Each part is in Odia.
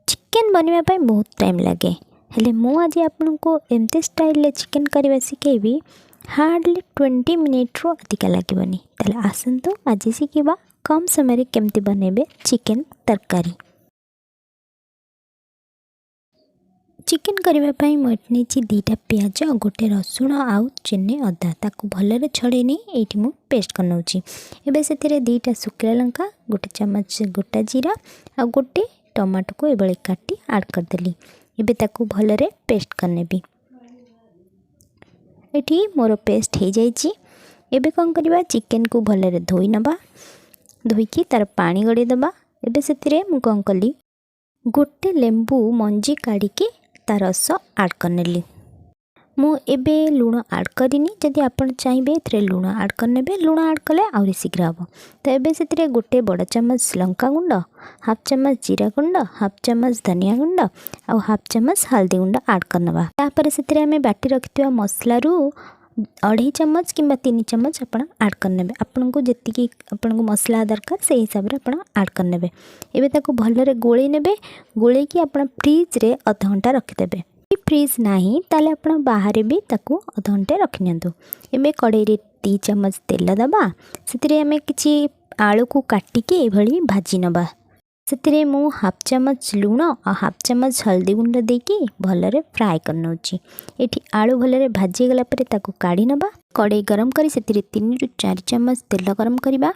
ଚିକେନ୍ ବନିବା ପାଇଁ ବହୁତ ଟାଇମ୍ ଲାଗେ। ହେଲେ ମୁଁ ଆଜି ଆପଣଙ୍କୁ ଏମିତି ଷ୍ଟାଇଲ୍ରେ ଚିକେନ୍ କରିବା ଶିଖେଇବି, ହାର୍ଡ଼ଲି 20 ମିନିଟ୍ରୁ ଅଧିକା ଲାଗିବନି। ତାହେଲେ ଆସନ୍ତୁ, ଆଜି ଶିଖିବା କମ୍ ସମୟରେ କେମିତି ବନେଇବେ ଚିକେନ୍ ତରକାରୀ। ଚିକେନ୍ କରିବା ପାଇଁ ମୁଁ ଏଠି ନେଇଛି 2ଟା ପିଆଜ, ଗୋଟେ ରସୁଣ ଆଉ ଚିନି ଅଦା। ତାକୁ ଭଲରେ ଛଡ଼େଇ ନେଇ ଏଇଠି ମୁଁ ପେଷ୍ଟ କରିନେଉଛି। ଏବେ ସେଥିରେ 2ଟା ଶୁଖିଲା ଲଙ୍କା, 1 ଚାମଚ ଗୋଟା ଜିରା ଆଉ ଗୋଟେ ଟମାଟୋକୁ ଏଭଳି କାଟି ଆଡ଼୍ କରିଦେଲି। ଏବେ ତାକୁ ଭଲରେ ପେଷ୍ଟ କରିନେବି। ଏଠି ମୋର ପେଷ୍ଟ ହେଇଯାଇଛି। ଏବେ କ'ଣ କରିବା? ଚିକେନକୁ ଭଲରେ ଧୋଇ ନେବା। ଧୋଇକି ତା'ର ପାଣି ଗଡ଼େଇ ଦେବା। ଏବେ ସେଥିରେ ମୁଁ କ'ଣ କଲି? ଗୋଟେ ଲେମ୍ବୁ ମଞ୍ଜି କାଢ଼ିକି ତା ରସ ଆଡ଼୍ କରିନେଲି। ମୁଁ ଏବେ ଲୁଣ ଆଡ଼୍ କରିନି। ଯଦି ଆପଣ ଚାହିଁବେ, ଏଥିରେ ଲୁଣ ଆଡ଼୍ କରିନେବେ। ଲୁଣ ଆଡ଼୍ କଲେ ଆହୁରି ଶୀଘ୍ର ହେବ। ତ ଏବେ ସେଥିରେ 1 ବଡ଼ ଚାମଚ ଲଙ୍କା ଗୁଣ୍ଡ, ହାଫ୍ ଚାମଚ ଜିରା ଗୁଣ୍ଡ, ହାଫ୍ ଚାମଚ ଧନିଆ ଗୁଣ୍ଡ ଆଉ ହାଫ୍ ଚାମଚ ହଳଦୀ ଗୁଣ୍ଡ ଆଡ଼୍ କରିନେବା। ତାପରେ ସେଥିରେ ଆମେ ବାଟି ରଖିଥିବା ମସଲାରୁ ଅଢ଼େଇ ଚାମଚ କିମ୍ବା 3 ଚାମଚ ଆପଣ ଆଡ଼୍ କରିନେବେ। ଆପଣଙ୍କୁ ଯେତିକି ଆପଣଙ୍କୁ ମସଲା ଦରକାର, ସେଇ ହିସାବରେ ଆପଣ ଆଡ଼୍ କରିନେବେ। ଏବେ ତାକୁ ଭଲରେ ଗୋଳେଇ ନେବେ। ଗୋଳେଇକି ଆପଣ ଫ୍ରିଜ୍ରେ ଅଧଘଣ୍ଟା ରଖିଦେବେ। ଫ୍ରିଜ୍ ନାହିଁ, ତାହେଲେ ଆପଣ ବାହାରେ ବି ତାକୁ ଅଧଘଣ୍ଟେ ରଖିନିଅନ୍ତୁ। ଏବେ କଡ଼େଇରେ 2 ଚାମଚ ତେଲ ଦେବା। ସେଥିରେ ଆମେ କିଛି ଆଳୁକୁ କାଟିକି ଏଇଭଳି ଭାଜି ନେବା। ସେଥିରେ ମୁଁ ହାଫ୍ ଚାମଚ ଲୁଣ ଆଉ ହାଫ୍ ଚାମଚ ହଳଦୀ ଗୁଣ୍ଡ ଦେଇକି ଭଲରେ ଫ୍ରାଏ କରିନେଉଛି। ଏଠି ଆଳୁ ଭଲରେ ଭାଜି ହେଇଗଲା ପରେ ତାକୁ କାଢ଼ି ନେବା। କଡ଼େଇ ଗରମ କରି ସେଥିରେ 3ରୁ 4 ଚାମଚ ତେଲ ଗରମ କରିବା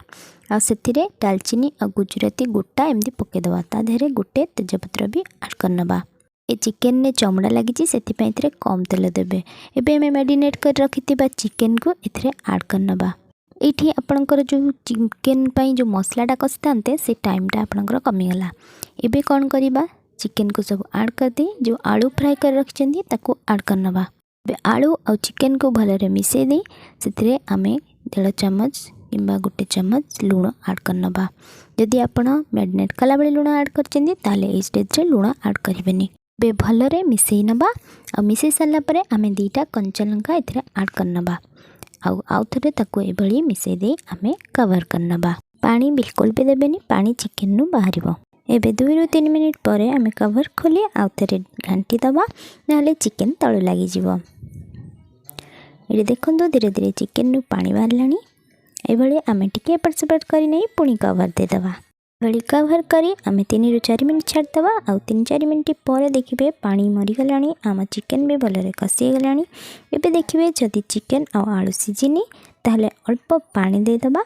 ଆଉ ସେଥିରେ ଡାଲଚିନି ଆଉ ଗୁଜୁରାତି ଗୋଟା ଏମିତି ପକାଇଦେବା। ତା ଦେହରେ ଗୋଟେ ତେଜପତ୍ର ବି ଆଡ଼୍ କରିନେବା। ଏ ଚିକେନରେ ଚମଡ଼ା ଲାଗିଛି, ସେଥିପାଇଁ ଏଥିରେ କମ୍ ତେଲ ଦେବେ। ଏବେ ଆମେ ମ୍ୟାରିନେଟ୍ କରି ରଖିଥିବା ଚିକେନକୁ ଏଥିରେ ଆଡ଼୍ କରିନେବା। ଏଇଠି ଆପଣଙ୍କର ଯେଉଁ ଚିକେନ୍ ପାଇଁ ଯେଉଁ ମସଲାଟା କଷିଥାନ୍ତେ, ସେ ଟାଇମ୍ଟା ଆପଣଙ୍କର କମିଗଲା। ଏବେ କ'ଣ କରିବା? ଚିକେନକୁ ସବୁ ଆଡ଼୍ କରିଦେଇ ଯେଉଁ ଆଳୁ ଫ୍ରାଏ କରି ରଖିଛନ୍ତି, ତାକୁ ଆଡ଼୍ କରିନେବା। ଏବେ ଆଳୁ ଆଉ ଚିକେନକୁ ଭଲରେ ମିଶାଇ ଦେଇ ସେଥିରେ ଆମେ ଦେଢ଼ ଚାମଚ କିମ୍ବା 1 ଚାମଚ ଲୁଣ ଆଡ଼୍ କରିନେବା। ଯଦି ଆପଣ ମ୍ୟାରିନେଟ୍ କଲାବେଳେ ଲୁଣ ଆଡ଼୍ କରିଛନ୍ତି, ତାହେଲେ ଏଇ ଷ୍ଟେଜ୍ରେ ଲୁଣ ଆଡ଼୍ କରିବେନି। ଏବେ ଭଲରେ ମିଶାଇ ନେବା ଆଉ ମିଶାଇ ସାରିଲା ପରେ ଆମେ 2ଟା କଞ୍ଚା ଲଙ୍କା ଏଥିରେ ଆଡ଼୍ କରିନେବା ଆଉ ଆଉ ଥରେ ତାକୁ ଏଭଳି ମିଶାଇ ଦେଇ ଆମେ କଭର୍ କରିନେବା। ପାଣି ବିଲକୁଲ ବି ଦେବେନି, ପାଣି ଚିକେନରୁ ବାହାରିବ। ଏବେ 2ରୁ 3 ମିନିଟ୍ ପରେ ଆମେ କଭର୍ ଖୋଲି ଆଉ ଥରେ ଘାଣ୍ଟି ଦେବା, ନହେଲେ ଚିକେନ ତଳୁ ଲାଗିଯିବ। ଏଠି ଦେଖନ୍ତୁ, ଧୀରେ ଧୀରେ ଚିକେନରୁ ପାଣି ବାହାରିଲାଣି। ଏଭଳି ଆମେ ଟିକେ ଏପଟ ସେପଟ କରି ନେଇ ପୁଣି କଭର୍ ଦେଇଦେବା। ଏଭଳି କଭର୍ କରି ଆମେ 3ରୁ 4 ମିନିଟ୍ ଛାଡ଼ିଦେବା। ଆଉ 3-4 ମିନିଟ୍ ପରେ ଦେଖିବେ, ପାଣି ମରିଗଲାଣି, ଆମ ଚିକେନ୍ ବି ଭଲରେ କଷି ହେଇଗଲାଣି। ଏବେ ଦେଖିବେ, ଯଦି ଚିକେନ୍ ଆଉ ଆଳୁ ସିଝିନି, ତାହେଲେ ଅଳ୍ପ ପାଣି ଦେଇଦେବା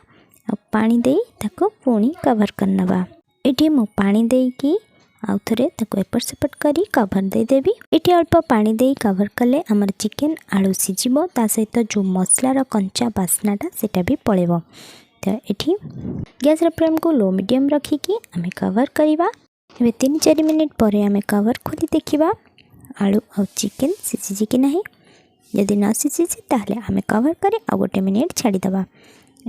ଆଉ ପାଣି ଦେଇ ତାକୁ ପୁଣି କଭର୍ କରିନେବା। ଏଠି ମୁଁ ପାଣି ଦେଇକି ଆଉ ଥରେ ତାକୁ ଏପଟ ସେପଟ କରି କଭର୍ ଦେଇଦେବି। ଏଠି ଅଳ୍ପ ପାଣି ଦେଇ କଭର୍ କଲେ ଆମର ଚିକେନ୍ ଆଳୁ ସିଝିବ, ତା ସହିତ ଯେଉଁ ମସଲାର କଞ୍ଚା ବାସ୍ନାଟା, ସେଇଟା ବି ପଳେଇବ। ତ ଏଠି ଗ୍ୟାସ୍ର ଫ୍ଲେମ୍କୁ ଲୋ ମିଡ଼ିୟମ୍ ରଖିକି ଆମେ କଭର୍ କରିବା। ଏବେ 3-4 ମିନିଟ୍ ପରେ ଆମେ କଭର୍ ଖୋଲି ଦେଖିବା, ଆଳୁ ଆଉ ଚିକେନ୍ ସିଝିଛି କି ନାହିଁ। ଯଦି ନ ସିଝିଛି, ତାହେଲେ ଆମେ କଭର୍ କରି ଆଉ 1 ମିନିଟ୍ ଛାଡ଼ିଦେବା।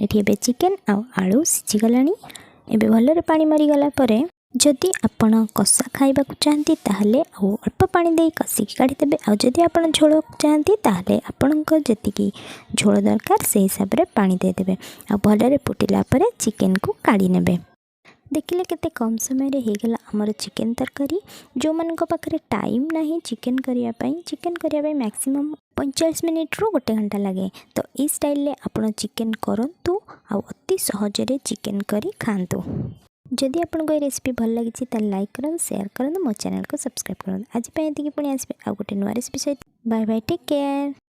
ଏଠି ଏବେ ଚିକେନ୍ ଆଉ ଆଳୁ ସିଝିଗଲାଣି। ଏବେ ଭଲରେ ପାଣି ମରିଗଲା ପରେ ଯଦି ଆପଣ କଷା ଖାଇବାକୁ ଚାହାନ୍ତି, ତାହେଲେ ଆଉ ଅଳ୍ପ ପାଣି ଦେଇ କଷିକି କାଢ଼ିଦେବେ। ଆଉ ଯଦି ଆପଣ ଝୋଳ ଚାହାନ୍ତି, ତାହେଲେ ଆପଣଙ୍କ ଯେତିକି ଝୋଳ ଦରକାର, ସେଇ ହିସାବରେ ପାଣି ଦେଇଦେବେ ଆଉ ଭଲରେ ଫୁଟିଲା ପରେ ଚିକେନକୁ କାଢ଼ି ନେବେ। ଦେଖିଲେ, କେତେ କମ୍ ସମୟରେ ହେଇଗଲା ଆମର ଚିକେନ୍ ତରକାରୀ। ଯେଉଁମାନଙ୍କ ପାଖରେ ଟାଇମ୍ ନାହିଁ ଚିକେନ୍ କରିବା ପାଇଁ, ଚିକେନ୍ କରିବା ପାଇଁ ମ୍ୟାକ୍ସିମମ୍ 45 ମିନିଟ୍ରୁ 1 ଘଣ୍ଟା ଲାଗେ, ତ ଏଇ ଷ୍ଟାଇଲ୍ରେ ଆପଣ ଚିକେନ୍ କରନ୍ତୁ ଆଉ ଅତି ସହଜରେ ଚିକେନ୍ କରି ଖାଆନ୍ତୁ। ଯଦି ଆପଣଙ୍କୁ ଏ ରେସିପି ଭଲ ଲାଗିଛି, ତାହେଲେ ଲାଇକ୍ କରନ୍ତୁ, ସେୟାର କରନ୍ତୁ, ମୋ ଚ୍ୟାନେଲକୁ ସବସ୍କ୍ରାଇବ୍ କରନ୍ତୁ। ଆଜି ପାଇଁ ଏତିକି। ପୁଣି ଆସିବି ଆଉ ଗୋଟେ ନୂଆ ରେସିପି ସହିତ। Bye bye, take care.